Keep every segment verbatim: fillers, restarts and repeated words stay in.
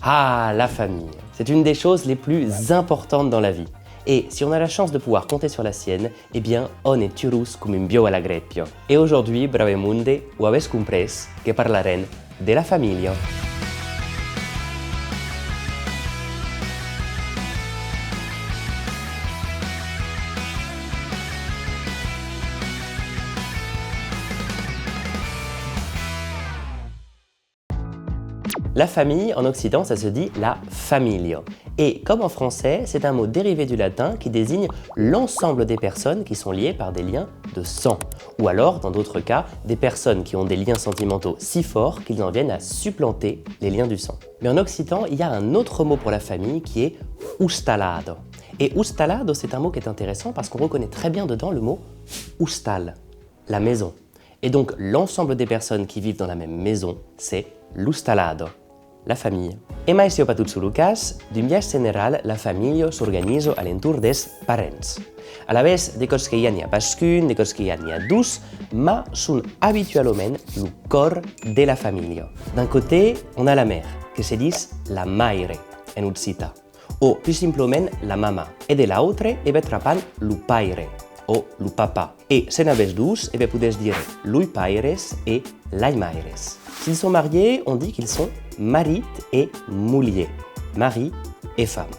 Ah, la famille, c'est une des choses les plus importantes dans la vie. Et si on a la chance de pouvoir compter sur la sienne, eh bien, on est urós com un buòu a la grépia. Et aujourd'hui, brave monde, o avètz comprés que parlarem de la familha. La famille, en occitan, ça se dit la familha. Et comme en français, c'est un mot dérivé du latin qui désigne l'ensemble des personnes qui sont liées par des liens de sang. Ou alors, dans d'autres cas, des personnes qui ont des liens sentimentaux si forts qu'ils en viennent à supplanter les liens du sang. Mais en occitan, il y a un autre mot pour la famille qui est ostalada. Et ostalada, c'est un mot qui est intéressant parce qu'on reconnaît très bien dedans le mot ostal, la maison. Et donc, l'ensemble des personnes qui vivent dans la même maison, c'est l'ostalada, la famille. E mai siá pas totjorn lo cas, d'un biais general, la familha s'organiza a l'entorn dels parents. Alavetz, de còps que i a n'i a pas qu'un, de còps que i a n'i a dos, mas son abitualament lo còr de la familha. D'un costat, on a la mère, que se ditz la maire en occitan, o pus simplament la mamà, e de l'autre, e ben trapam lo paire, o lo papà. E se n'avètz dos, e ben podètz dire loi paires e lai maires. S'ils sont mariés, on dit qu'ils sont marit e molher, mari et femme.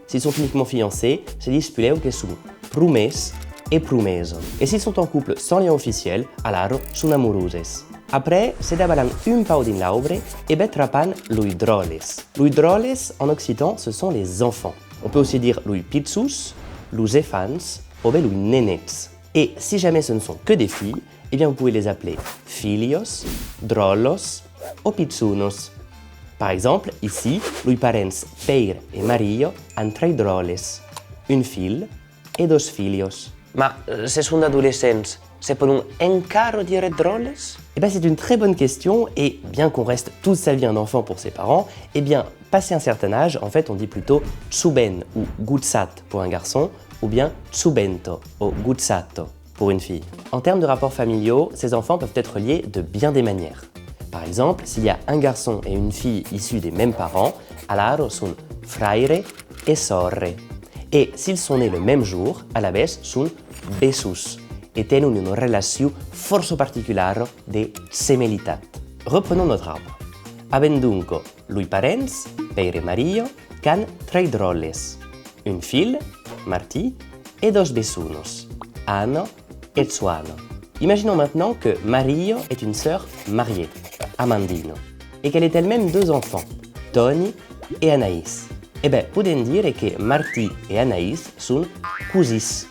S'ils sont uniquement fiancés, se ditz puslèu que son promés e promesa. Et s'ils sont en couple sans lien officiel, alara son amoroses. Après, se davalam un pauc dins l'aubre, e ben trapam loi dròlles. Loi dròlles, en occitan, ce sont les enfants. On peut aussi dire loi pichons, los efants, o ben loi nenets. Et si jamais ce ne sont que des filles, eh bien vous pouvez les appeler filhas, dròllas o pichonas. Par exemple, ici, loi parents Pèire e Maria an tres dròlles, un filh e doas filhas. Mas, eh, se son d'adolescents, se pòdon encara dire dròlles? Eh ben, c'est une très bonne question, et bien qu'on reste toute sa vie un enfant pour ses parents, eh bien, passé un certain âge, en fait, on dit plutôt jovent ou gojat pour un garçon, ou bien joventa o gojata pour une fille. En termes de rapports familiaux, ces enfants peuvent être liés de bien des manières. Par exemple, s'il y a un garçon et une fille issus des mêmes parents, alara son fraire e sòrre. Et s'ils sont nés le même jour, alavetz son bessons e tenon una relacion fòrça particulara de gemelitat. Reprenons notre arbre. Avèm donc loi parents, Pèire e Maria, qu'an tres dròlles, un filh, Martin, e doas bessonas, Anna e Joana. Imaginons maintenant que Maria est une sœur mariée, Amandina, et qu'elle est elle-même deux enfants, Toni e Anaïs. E ben, podèm dire que Martin e Anaïs son cosins.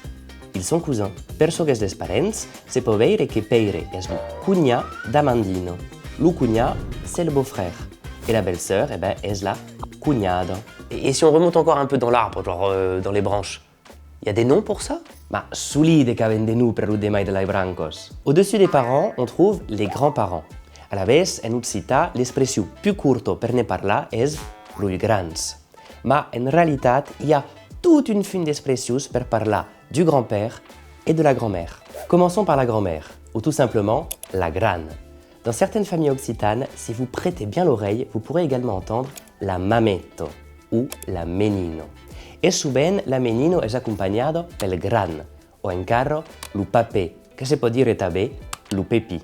Ils sont cousins. Per çò qu'es dels parents, se pòt veire que Pèire es lo cunhat d'Amandina. Lo cunhat, c'est le beau-frère. Et la belle-sœur, eh ben, es la cunhada. Et, et si on remonte encore un peu dans l'arbre, genre, euh, dans les branches, il y a des noms pour ça ? Mas solide qu'avèm de noms per lo demai de las brancas. Au-dessus des parents, on trouve les grands-parents. Alavetz, en occitan, l'expression pus corta per ne parlar es loi grands. Mas en realitat, i a tot un fum d'expressions per parlar du grand-père et de la grand-mère. Commençons par la grand-mère, ou tout simplement la gran. Dans certaines familles occitanes, si vous prêtez bien l'oreille, vous pourrez également entendre la mameta ou la menina. E sovent, la menina es acompanhada pel gran, o encara lo papè, que se pòt dire tanben lo pepin.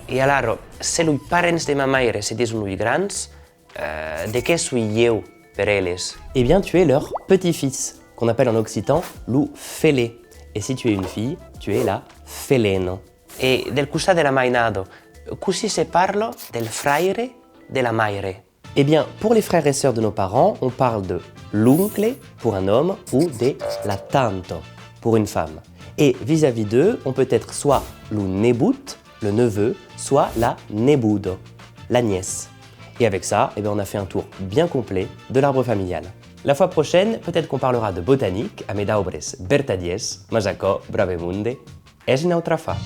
E alara, se loi parents de ma maire se dison loi grands, eh, de qué soi ieu per eles? Eh bien, tu es leur petit-fils, qu'on appelle en occitan lo felé. Et si tu es une fille, tu es la felena. E del costat de la mainada, cossí se parla del fraire de la maire? Eh bien, pour les frères et sœurs de nos parents, on parle de l'oncle pour un homme ou de la tanta pour une femme. Et vis-à-vis d'eux, on peut être soit lo nebot, le neveu, soit la neboda, la nièce. Et avec ça, eh bien, on a fait un tour bien complet de l'arbre familial. La fois prochaine, peut-être qu'on parlera de botanique, amé d'aubres vertadiers, mas aquò, brave monde, es un autre afar.